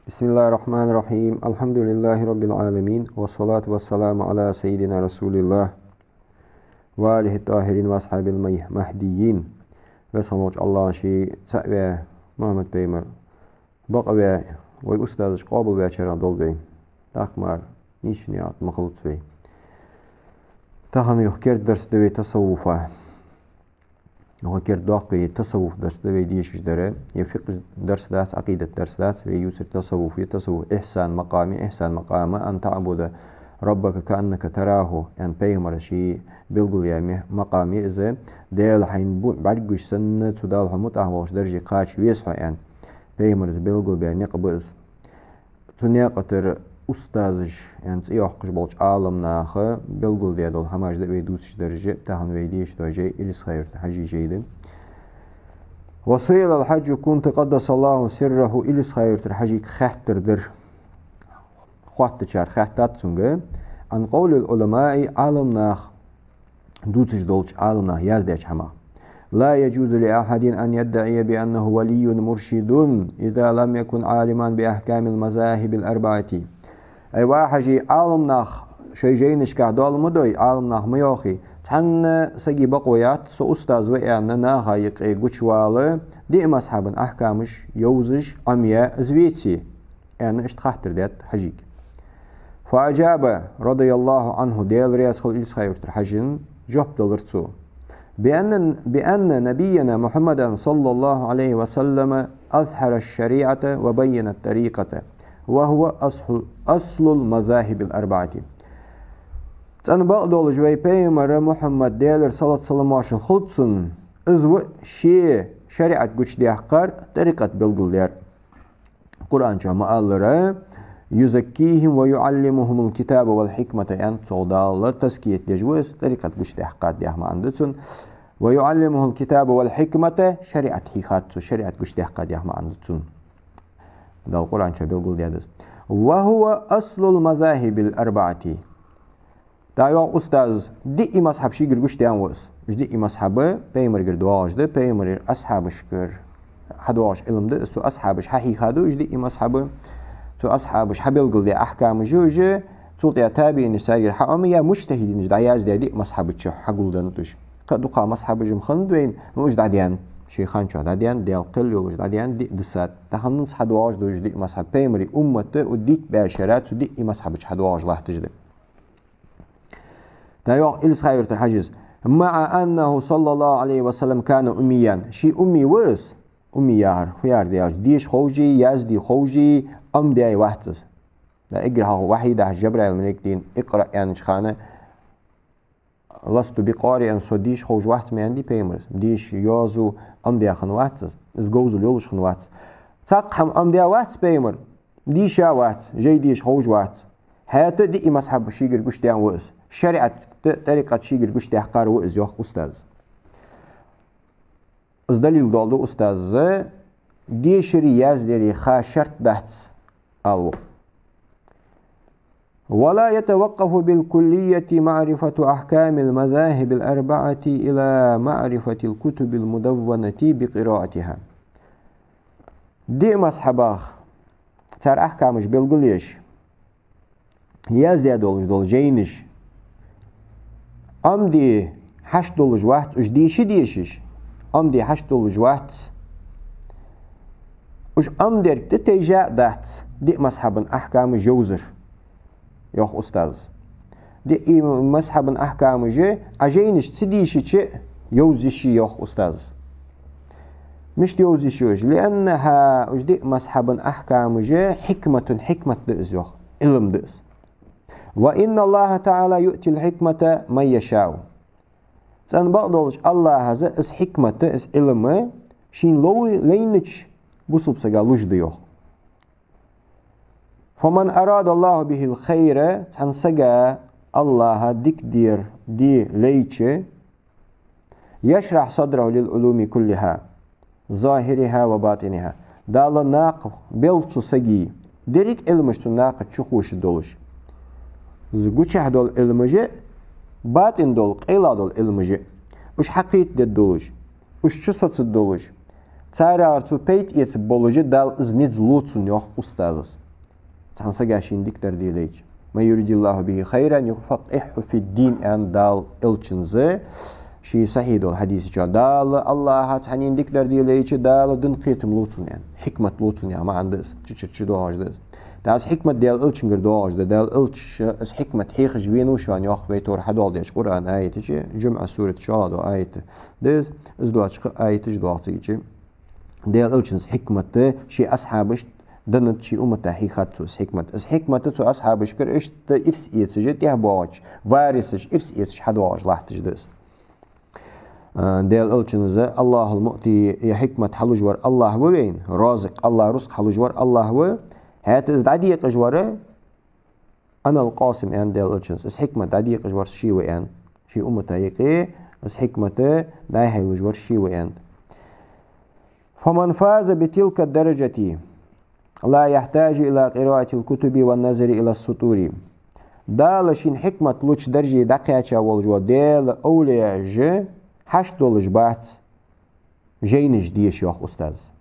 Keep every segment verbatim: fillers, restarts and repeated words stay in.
بسم الله الرحمن الرحيم. الحمد لله رب العالمين. والصلاة والسلام على سيدنا رسول الله وآله الطاهرين وأصحابه المهديين. Веза хинна волча АллахӀа ший цаӀ ваь Мухьаммад пайхамар бакъ ваь, вай устазаш къоабал ваьчарех долда вай. ТӀаккха мара нийсача никъ ма хилац вай. Тахан юха керда дарс да вай тасаввуфа. Юха керда доккха вай тасаввуф дарс да вай дешаш дар. Е фикъхӀ дарс дац, Ӏакъидат дарс дац, вай ювцар тасаввуф я, тасаввуф ихьсан макъам я, ихьсан макъам أن تعبد ربك كأنك تراه, яӀни пайхамара ший белгалъяь ме-, макъам я из, Даьла хьайна бу-, бӀаргагуш санна, цу Далла хьо мутӀахьа волаш дарже кхача веза хьо, яӀни пайхамара из белгалбаь никъ ба из. Цу никъа тӀара устазаш, яӀни цӀи йоаккхаш болча Ӏаламнаха белгалдаь дола хӀамаш да вай дувцаш дараш, тахан вай дешаш дола жай Илисха-Юртара Хьажий жай да. وسئل الحاج كنت قدس الله سره, Илисха-Юртарча Хьажийга хаьттар дир. Хоттачар хаьттад цунга: عن قول العلماء, Ӏаламнаха дувцаш долча Ӏаламнаха яздаьча хӀамах. لا يجوز لأحد أن يدعي بأنه ولي مرشد إذا لم يكن عالما بأحكام المذاهب الأربعة. Ай ва Хьажий, Ӏаламнаха шоай жайнашка доал ма дой, Ӏаламнаха ма йоахий: цхьанна сага бокъо яц, со устаз ва аьнна, наха юкъе гучавала, диъ мазхьабан ахькамаш йовзаш, Ӏомаяь из веце, аьнна, иштта хаттар даьд Хьажийга. فأجاب رضي الله عنه, Даьла раьза хилва Илисха-Юртарча Хьажийна, жоп далар цо: بأن، بأن نبينا محمدا صلى الله عليه وسلم أظهر الشريعة وبين الطريقة، وهو أصل، أصل المذاهب الأربعة. ЦӀена бакъдолаш вай пайхамар Мухьаммад, Даьлера салот-салам-моаршал хилда цунна, из ва ше шариӀат гучадаьккхар, тӀарикъат белгалдаьр. Къуръан чу ма аллара: يزكيهم ويعلمهم الكتاب والحكمة, аьнна, цох Дала тазкият деш ва из, тӀарикъат гучадаьккхад яха маӀан да цун. ويعلمهم الكتاب والحكمة, шариӀат хьийхад цо, шариӀат гучадаьккхад яха маӀан да цун. Дала Къуръан чу белгалдаьд из. وهو أصل المذاهب الأربعة. ТӀаккха йоах устаза, диъ мазхьаб шийгара гучадаьнна ва из. Уж диъ мазхьаб пайхамарагара доагӀаш да, пайхамара асхьабашкара хьадоагӀаш Ӏилма да из, цу асхьабаша хьахьийха да уж диъ мазхьаб. Цу асхьабаша хьабелгалдаь ахькамаш я уж, цул тӀехьа табиӀинаша царгара хьаӀомаяь, мужтахӀидинаша дӀаяздаь диъ мазхьаба чу хьагулденнад уж. Кхы а дукха мазхьабаш-м хиннад вайна, но уж дӀадаьнна, шоай хана чухь дӀадаьнна, Даьла кхел йолаш дӀадаьнна, диъ дисад. Таханарча хьадоагӀаш да уж диъ мазхьаб, пайхамара уммат удийтта баьча шера цу диъ мазхьаба чу хьадоагӀаш латташ да. ТӀаккха йоах Илисха-Юртарча Хьажийс: مع أنه صلى الله عليه وسلم كان أميا. Ше умми ва из, умми яхар фу яхар да аьлча, деша ховш а, язде ховш а, Ӏомадаь вац из. ТӀаккха эггара хьалха вахьий дахьаш Жабраил малейка дийна, اقرأ аьннача хана, لست بقارئ, со деша ховш вац ма аьннадий пайхамара, деша, йоазув Ӏомадаь хинна вац из, из говзал йолаш хинна вац. Цхьаккха хӀама Ӏомадаь вац пайхамара, дийша вац, жай деша ховш вац. ХӀаьта диъ мазхьаб шийгара гучадаьнна ва из. ШариӀат, тӀарикъат шийгара гучадаьккхар ва из, йоах устаза. Из далил доаладу устаза, дешари яздари ха шарт дац, ала ва. ولا يتوقف بالكلية معرفة أحكام المذاهب الأربعة إلى معرفة الكتب المدونة بقراءتها. Диъ мазхьабах цар ахькамаш белгалъеш, яздаь долаш дола жайнаш Ӏомаде хьашт долаш вац, уж дийша дешаш, Ӏомаде хьашт долаш вац. Уж Ӏомадерг тӀатайжа а дац диъ мазхьабан ахькамаш йовзар, йоах устаза. Диъ мазхьабан ахькамаш Ӏа жайнаш ца дийшача а йовза йиш я, йоах устаза. Мишта йовза йиш я уж? لأنها, уж диъ мазхьабан ахькамаш, حكمة, хьикмат да из, йоах, Ӏилма да из. وإن الله تعالى يؤتي الحكمة من يشاء. ЦӀена бакъдолаш АллахӀа из хьикмат, из Ӏилма шийна лов-, лайнача бусалба сага луш да, йоах. فمن أراد الله به الخير, цхьан сага АллахӀа дика дер де лайча, يشرح صدره للعلوم كلها ظاهرها وباطنها. Дала накха бел цу сага, деррига Ӏилмаш цун накха чу ховш долаш. Из гучахь дола Ӏилмаш а, батӀин дола, къайлагӀа дола Ӏилмаш а. Уж хьакхетаде долаш, уж чу соцаде долаш. царех цо пайда эца болаш Дала из низ лу цунна, йоах устазас. Цхьан сага шийна дика дар делайча. «من يرد الله به خيرا يفقهه في الدين», аьннад Дала элчанца ший сахьихь долча хьадиса чу. Дала, АллахӀа цхьанне дика дар делайча, Дала дина кхетам лу цунна, аьнна. Хьикмат лу цунна, яха маӀан да из. Чу-чу-чу доагӀаш да из. ТӀаккха из хьикмат Даьла элчангара доагӀаш да. Даьла элча из хьикмат хьехаш венав шоана, йоах вай тӀехьа хьадоаладеча Къуръан аята чу, Джумъа сурата чу доагӀа аят да из. Из доацаш кхы аяташ доагӀа цига чу. Даьла элчанца хьикмат ший асхьабашта деннад, ший уммата хьийхад цо из хьикмат. Из хьикмат цу асхьабашкара иштта ирс эцаш, тӀехьа боагӀача варисаша ирс эцаш хьадоагӀаш латташ да из. А, Даьла элчанца: «الله المعطي», ер хьикмат хьалуш вар АллахӀ ва вайна, «الرازق», АллахӀ рузкъа хьалуш вар АллахӀ ва, хӀаьта из дӀадекъаш вар «أنا القاسم», аьннад Даьла элчанца. Из хьикмат дӀадекъаш вар ше ва, аьнна. Ший уммата юкъе из хьикмат дӀа-хьа луш вар ше ва, аьннад. «فمن فاز بتلك الدرجة لا يحتاج إلى قراءة الكتب والنظر إلى السطور». Дала шийна хьикмат луча дарже дӀакхаьча волаш вола Даьла овлияш хьашт долаш бац жайнаш деша, йоах устазас.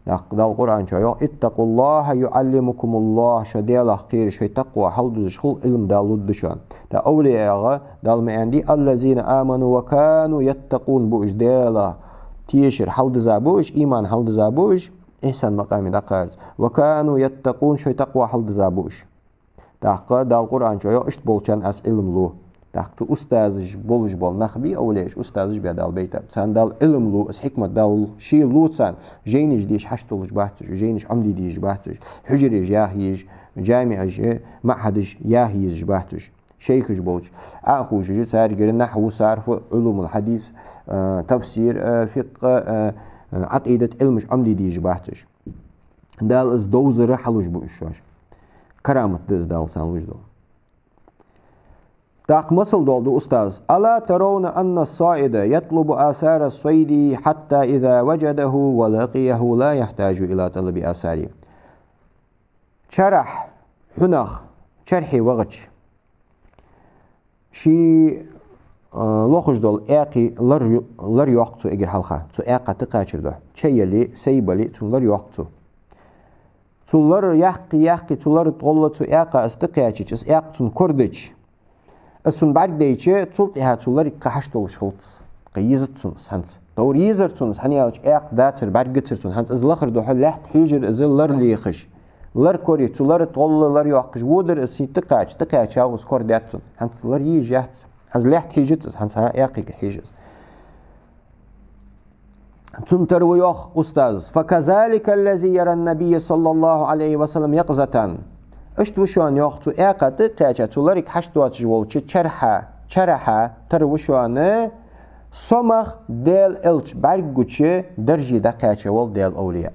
ТӀаккха Дала Къуръан чу йоах: «اتقوا الله يعلمكم الله», шо Даьлах кхера, шоай такъва хьалдузаш хила, Ӏилма Дала лургда шоана. ТӀаккха овлияех Дала ма аьннадий: «الذين آمنوا وكانوا يتقون», ба уж Даьлах тешар хьалдиза ба уж, иман хьалдиза ба уж, ихьсан макъаме дӀакхача. «وكانوا يتقون», шоай такъва хьалдиза ба уж. ТӀаккха Дала Къуръан чу йоах: «Иштта болчарна Аз Ӏилма лу». ТӀаккха цу устазаш болаш бола нах бий, овлияш, устазаш бий Дала байтар. Царна Дала Ӏилма лу, из хьикмат Дала ше лу царна. Жайнаш деша хьашт долаш бац уж, жайнаш Ӏомаде дезаш бац уж, хьужареш яха езаш, жамиӀаш, маӀхӀадаш яха езаш бац уж. Шайхаш болча Ӏохувшаш, царгара нахьв, сарф, Ӏулумул хьадис, а, тафсир, а, фикъхӀ, а, а, Ӏакъидат Ӏилмаш Ӏомаде дезаш бац уж. Дала из довзар хьалуш ба уж шоаш. Карамат да из Дала царна луш дола. ТӀаккха масал доаладу устаза: «ألا ترون أن الصائد يطلب آثار الصيد حتى إذا وجده ولقيه لا يحتاج إلى طلب آثاره». Чарахь, хьунагӀа, чархье вахача, ший, а, лохаш дола аькхий лар ю-, лар йоаккх цо эггара хьалха, цу аькха тӀакхаьчар духьа. Ча яле, сай бале, цун лар йоаккх цо. Цун лар яккхе, яккхе, цу лара тӀагӀолла цу аькха из тӀакхаьчача, из аькх цун корадича, из цун бӀаргадайча, цул тӀехьа цу ларга кхы хьашт долаш хилац. Кхы езац цунна из хӀанз. Товр езар цунна из, хӀана аьлча аькх дацар, бӀаргагацар цунна. ХӀанз из лахар духьа лаьтта хьежар из лар лехаш. Лар корае, цу лара тӀагӀолла лар йоаккхаш водар из, сий тӀакхаьча, тӀакхаьчав из, корадаьд цунна. ХӀанз лар езаш яц. ХӀанз лаьтта хьежац из, хӀанз хьа аькхийга хьежа из. Цун тара ва, йоах устаза: «فكذلك الذي يرى النبي صلى الله عليه وسلم يقظة». Иштта ва шоана, йоах, цу аькха тӀакхаьча, цу ларга хьашт доацаш волча чархьа, чарахьа тара ва шоана сомах Даьла элча бӀаргагуча дарже дӀакхаьча вола Даьла овлия.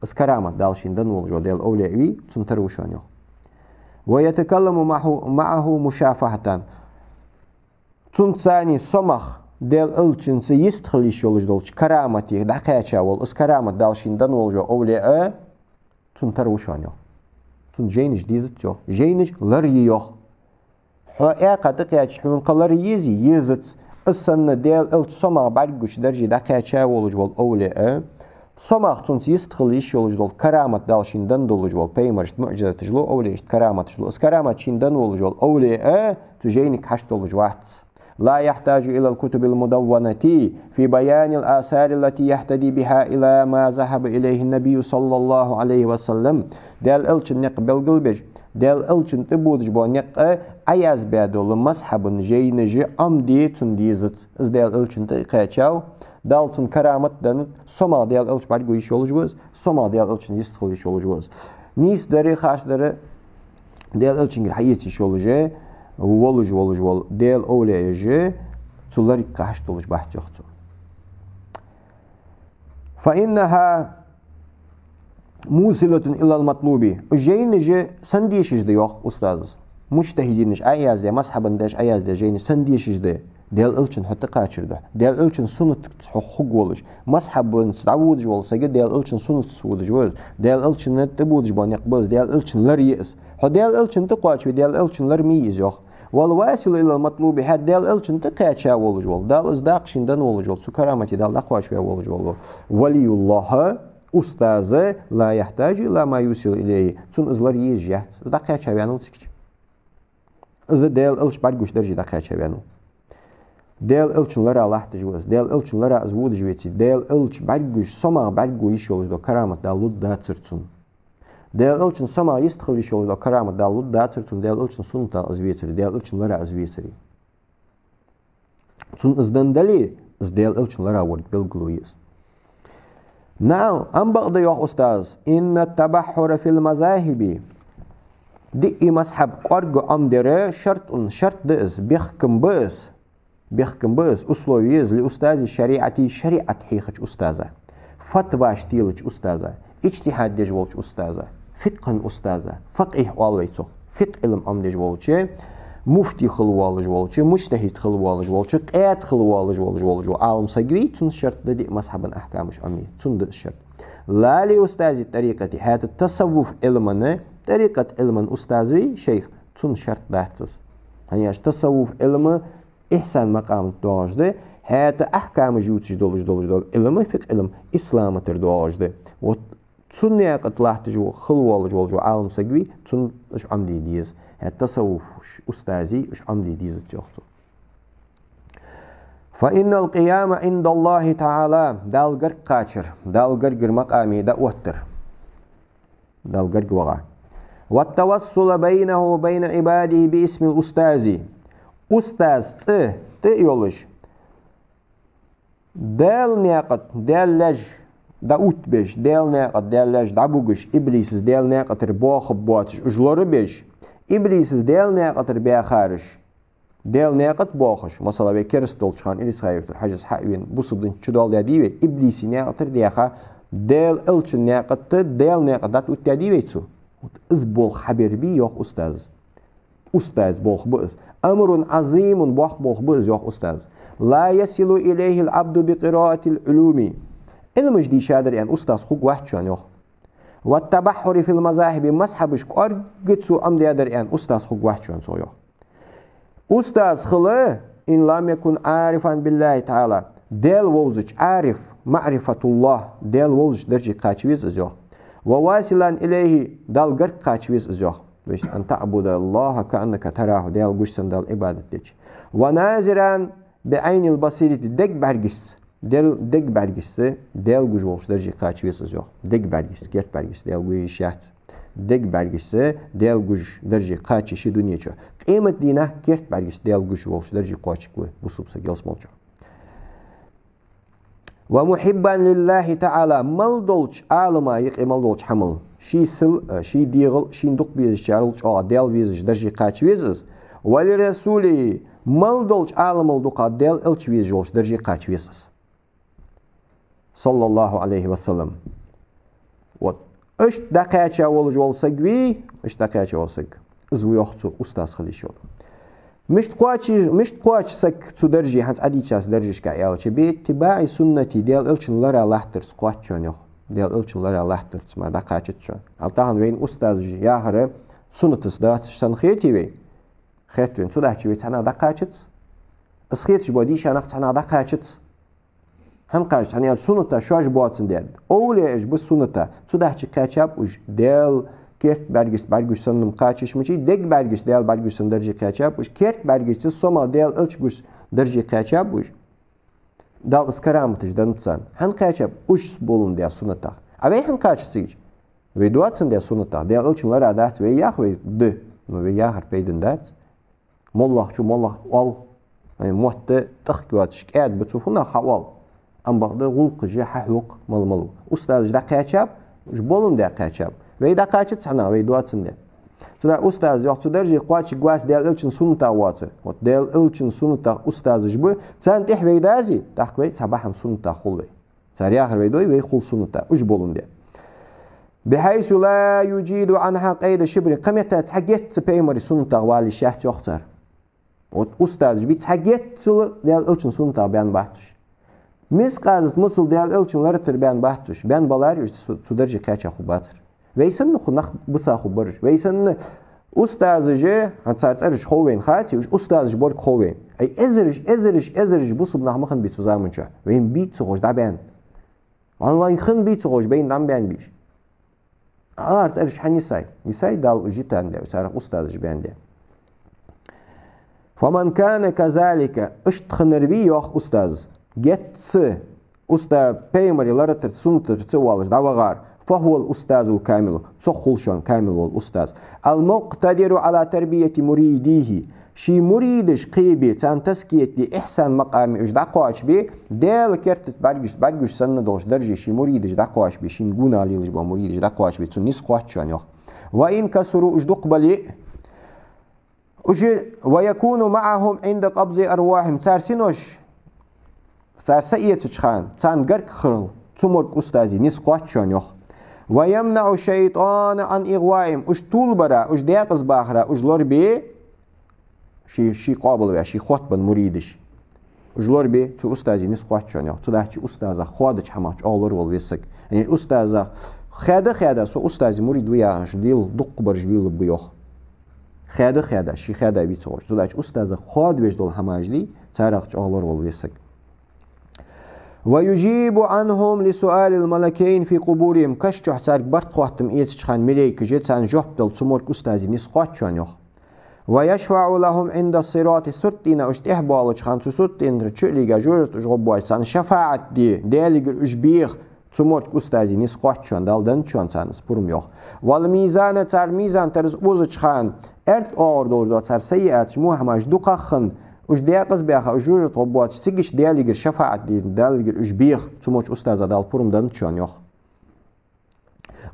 Из карамат Дала шийна денна волаш вола Даьла овлия вий, цун тара ва шоана, йоах. «ويتكلم معه، معه مشافهة». Цунца цхьана сомах Даьла элчанца йистхила йиш йолаш долча карамате дӀакхаьча вола, из карамат Дала шийна денна волаш вола овлия, цун тара ва шоана, йоах. Цунна жайнаш дезац, йоах. Жайнаш лар я, йоах. Хьо аькха тӀакхаьчача хьона кхы лар езий? Езац. Из санна Даьла элча сомах бӀаргагуча дарже дӀакхаьча волаш вола овлия, сомах цунца йистхила йиш йолаш дола карамат Дала шийна денна долаш вола, пайхамарашта муӀжизаташ лу, овлияшта караматаш лу. Из карамат шийна денна волаш вола овлия цу жайнага хьашт долаш вац. «لا يحتاج إلى الكتب المدونة في بيان الآثار التي يهتدي بها إلى ما ذهب إليه النبي صلى الله عليه وسلم». Даьла элчан никъ белгалбеш, Даьла элчан тӀабодаш бола никъ Ӏоязбаь дола мазхӀабан жайнаш Ӏомаде цунна дезац. Из Даьла элчан тӀакхаьчав, Дала цунна карамат деннад, сомах Даьла элча бӀаргаго йиш йолаш ва из, сомах Даьла элчанца йистхила йиш йолаш ва из. Нийсдар а, харцдар а Даьла элчангара хьаэца йиш йолаш, волаш, волаш вола Даьла овлияш цу ларга кхы хьашт долаш бац, йоах цо. «فإنها موصلة إلى المطلوب». Жайнаш сенна дешаш да, йоах устазас. Муджтахидинаша Ӏояздаь, мазхӀабан даьша Ӏояздаь жайнаш сенна дешаш да? Даьла элчан хьо тӀакхачар духьа. Даьла элчан суннатаца хьо хургволаш. МазхӀабанца дӀаводаш вола саг Даьла элчан суннатаца водаш ва из. Даьла элчан тӀабодаш бола никъ ба из. Даьла элчан лар я из. Хьо Даьла элчан тӀакхоачаве, Даьла элчан лар ма йий из, йоах. والواصل إلى المطلوب, хӀаьта Даьла Элчанна тӀакхаьча волаш вола, Дала из дакъа шийна денна волаш вола, цу карамате Дала дӀакхоачаваь волаш вола, ولي الله, устаз, لا يحتاج إلى ما يوصل إليه, цунна из лар езаш яц, из дӀакхаьчаваьннав цига. Из Даьла Элча бӀаргагуш дарже дӀакхаьчаваьннав. Даьла Элчан лара латташ ва из, Даьла Элчан лара из водаш веце, Даьла Элча бӀаргагуш, сомах бӀаргаго йиш йолаш дола карамат Дала лургдацар цунна. Даьла Элчан сомах йистхила йиш йолаш дола карамат Дала лургдацар цунна, Даьла Элчан суннатах из вецаре, Даьла Элчан лара из вецаре. Цунна из денна дале, из Даьла Элчан лара волга белгало я из. نعم, ам бакъда, йоах устаза, إن التبحر في المذاهب, диъ мазхӀаб кӀоарга Ӏомадар, شرط, шарт да из, бехкам ба из, бехкам ба из, условие я из, لأستاذ الشريعة, шариӀат хьехача устаза, фатваш телача устаза, иджтихӀад деш волча устаза, фикъхӀан устаза, факъихӀ оал вай цох, фикъхӀ Ӏилма Ӏомадеш волча, муфти хила волаш волча, муджтахӀид хила волаш волча, къаьда хила волаш волаш волча Ӏалам саг вий, цунна шарт да диъ мазхӀабан ахькамаш Ӏомае, цунна да из шарт. لا لأستاذ الطريقة, хӀаьта тасаввуф Ӏилман, тӀарикъат Ӏилман устаз вий, шайх, цунна шарт дац из. ХӀана аьлча тасаввуф Ӏилма ихьсан макъам тӀа доагӀаш да, хӀаьта ахькамаш ювцаш долаш, долаш дола Ӏилма, фикъхӀ Ӏилма, ислама тӀара доагӀаш да. Вот цу наькъа тӀа латташ ва, хила волаш волча Ӏалам саг вий, цунна уж Ӏомаде деза. ХӀаьта тасаввуф устазий уж Ӏомаде дезац, йоах цо. فإن القيام عند الله تعالى, Далла гарга кхачар, Далла гаргара макъаме дӀаоттар. Далла гарга ваха. والتوسل بينه وبين عباده باسم الأستاذ. Устаз цӀи тӀа а йолаш, Даьла наькъа тӀа Даьла лаьш дӀаоттабеш, Даьла наькъа тӀа Даьла лаьш дӀабугаш, иблисас Даьла наькъа тӀара боахаргбоацаш, уж лорабеш, иблисас Даьла наькъа тӀара баьхараш, Даьла наькъа тӀа боахаш, масала, вай кераста долча хана Илисха-Юртара Хьажас хьа а вена, бусалба дин чу доаладаьдий вай, иблиса наькъа тӀара даьха, Даьла Элчан наькъа тӀа, Даьла наькъа тӀа дӀатӀаоттадаьдий вай цо? Вот из болх хьабер бий, йоах устаза. Устаза болх ба из. أمر عظيم, боккха болх ба из, йоах устаза. لا يصل إليه العبد بقراءة العلوم. Ӏилмаш дийшадар аьнна устаз хургвац шоана, йоах. والتبحر في المذاهب, мазхӀабаш кӀоарга цо Ӏомадаьдар аьнна устаз хургвац шоана цох, йоах. Устаз хила, إن لم يكن عارفا بالله تعالى, Даьла вовзача, Ӏариф, معرفة الله, Даьла вовзача дарже кхача веза из, йоах. وواصلا إليه, Далла гарга кхача веза из, йоах. То есть, أن تعبد الله كأنك تراه, Даьла гуш санна Далла Ӏибадат дича. وناظرا بعين البصيرة, дега бӀаргашца, Даьла, дега бӀаргашца Даьла гуш волча дарже кхача веза из, йоах. Дега бӀаргашца, керта бӀаргашца Даьла гуш яц. Дега бӀаргашца Даьла гуш дарже кхача ши дуне чу. Къематдийнахьа керта бӀаргашца Даьла гуш волча дарже кхоачаргва бусалба саг ялсмалча. ومحبا لله تعالى, мел долча Ӏалама юкъе мел долча хӀамал, ший сел, э, ший дегӀал, шийна дукха безачарел чӀоагӀа Даьла везача дарже кхача веза из. ولرسوله, мел долча Ӏаламал дукха Даьла Элча везаш волча дарже кхача веза из. صلى الله عليه وسلم. Вот. Иштта дӀакхаьча волаш вола саг вий, иштта дӀакхаьча вола саг. Из ва, йоах цо, устаз хила йиш йола. Мишта кхоач-, мишта кхоач саг цу дарже, хӀанз Ӏадийцача даржашка аьлча, باتباع سنته, Даьла Элчан лара латтарца кхоач шоана, йоах. Даьла Элчан лара латтарца мара дӀакхачац шоана. Хьал тахан вайна устазаша яхар суннатаца доацаш санна хетий вай? Хет вайна, цудухьа вай цхьаннахьа дӀакхачац. Из хеташ бола дийша нах цхьаннахьа дӀакхачац. ХӀана кхачац? ХӀана аьлча суннатах шоаш боацандаь да. Овлияаш ба суннатах. Цудухьа кхаьчаб уж Даьла керта бӀаргашца бӀаргагуш санна кхача йиш мичай, дега бӀаргашца Даьла бӀаргагуш санна дарже кхаьчаб уж, керта бӀаргашца сомах Даьла Элча гуш дарже кхаьчаб уж. Дала из караматаш деннад царна. ХӀана кхаьчаб? Уж боландаь суннатах. А вай хӀана кхачац цига? Вай доацандаь суннатах. Даьла Элчан лара дац вай яхар, вай да. Но вай яхар пайдана дац. МоллагӀчо моллагӀа оал, э, мотт тӀехка йоацаш кӀаьда ба цо, фуннагӀа хьаоал. Ам бакъда гӀулакхаш хьахьокх мала-мала. Устазаш дӀакхаьчаб, уж боландаь кхаьчаб. Вай дӀакхачац цхьаннахьа, вай доацандаь. Цудухьа устаз, йоах, цу дарже кхоачаргвац, Даьла Элчан суннатах воацар. Вот Даьла Элчан суннатах устазаш ба, царна тӀехьа вай дазе, тӀаккха вай цхьа бахьан суннатах хул вай. Цар яхар вай дой, вай хул суннатах, уж боландаь. بحيث لا يجيد عنها قيد شبر. Кхыметтел цхьа геттара пайхамара суннатах вала йиш яц, йоах цар. Вот устазаш бий, цхьа геттара Даьла Элчан суннатах баьнна бац уж. Мискъал заррат масал Даьла Элчан лара тӀара баьнна бац уж. Баьнна баларе уж, цу, цу дарже кхаьча хургбацар. Вай санна ху нах биса хургбар уж. Вай санна Устазаш, хӀанз цар цӀераш хов вайна, хаций, уж устазаш болга хов вайна. Ай, эзараш, эзараш, эзараш бусалба нах ма хиннабий цу заман чухь. Вайна бийца ца ховш дӀабаьнна. Вайна, вайна хиннабий ца ховш, байна дӀа ма баьннабий уж. Цар цӀераш хьанисай? Нисай, Дала уж йитандаь, царех устазаш баьннадаь. «فمن كان كذلك», иштта хиннар вий, йоах устаз, геттара устаз, пайхамара ларатарца, суннатаца воаллаш дӀавахар, «فهو الأستاذ الكامل», цох хул шоана камил вола устаз. «المقتدر على تربية مريديه», ший муридаш кхебе, царна тазкият де, ихьсан макъаме уж дӀакхоачабе, Даьла кертаца бӀаргагуш, бӀаргагуш санна долаш дарже ший муридаш дӀакхоачабе, шийна гонахьа лелаш бола муридаш дӀакхоачабе, цун низ кхоач шоана, йоах. «وإن كثروا», уж дукха бале а, уж, «ويكون معهم عند قبض أرواحهم», цар синош, цар са эцача хана, царна гарга хиларал цу морг устаза низ кхоач шоана, йоах. «ويمنع الشيطان عن إغوائهم», уж тувлабара, уж декъаза бахара уж лорабе, ший, ший къоабалваь, ший хоттабенна муридаш. Уж лорабе, цу устаза низ кхоач шоана, йоах. Цудухьа устазах хоадача хӀамах чӀоагӀа лоравала веза саг. Яъни устазах хаьда-хаьда, со устаза мурид ва яхаш лел-, дукхагӀбараш лелабу, йоах. Хаьда-хаьда, ше хаьда вий ца ховш. Цудухьа устазах хоадавеш дола хӀамаш лий, царех чӀоагӀа лоравала веза саг. «ويجيب عنهم لسؤال الملكين في قبورهم», каш чухь царга барт хоттам эцача хана малейкаша царна жоп дала цу морг устаза низ кхоач шоана, йоах. «ويشفع لهم عند الصراط», сират дийнахьа уж тӀехбоалача хана, цу сират дийнахьа чу а лийга, жожагӀате уж гӀоргбоалача, царна шафаӀат де, Даьлагара уж беха, цу морг устаза низ кхоач шоана, Дала деннад шоана царна из пурам, йоах. «والميزان», цар мизан тараза озача хана, аьрда оагӀора долаш дола цар сайиаташ, во хӀамаш дукхагӀа хинна, уж декъаза баьха, уж жожагӀате гӀоргбоалача, цигача Даьлагара шафаӀат де, Даьлагара уж беха, цу морг устаза Дала пурам деннад шоана, йоах.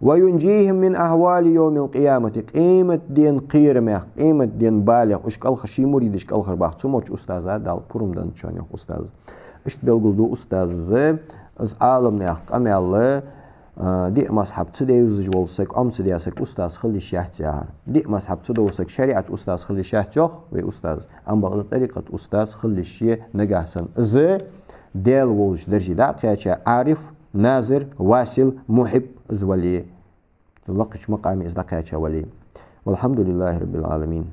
«وينجيهم من أهوال يوم القيامة», къематден кхерамах, къематден балех уж кӀалхара, ший муридаш кӀалхарбаха цу морг устаза Дала пурам деннад шоана, йоах устаз. Иштта белгалду устаза, из Ӏаламнаьха къамаьл, а, диъ мазхӀаб ца девзаш вола саг, Ӏомадаь саг устаз хила йиш яц яхар. Диъ мазхӀаб ца довза саг шариӀата устаз хила йиш яц, йоах вай устаз. Амма бакъда тӀарикъата устаз хила йиш я нагахьа санна из Даьла волча дарже дӀакхаьча Ӏариф, назир, васил, мухьиб из вале. Лакхача макъаме из дӀакхаьча вале. والحمد لله رب العالمين.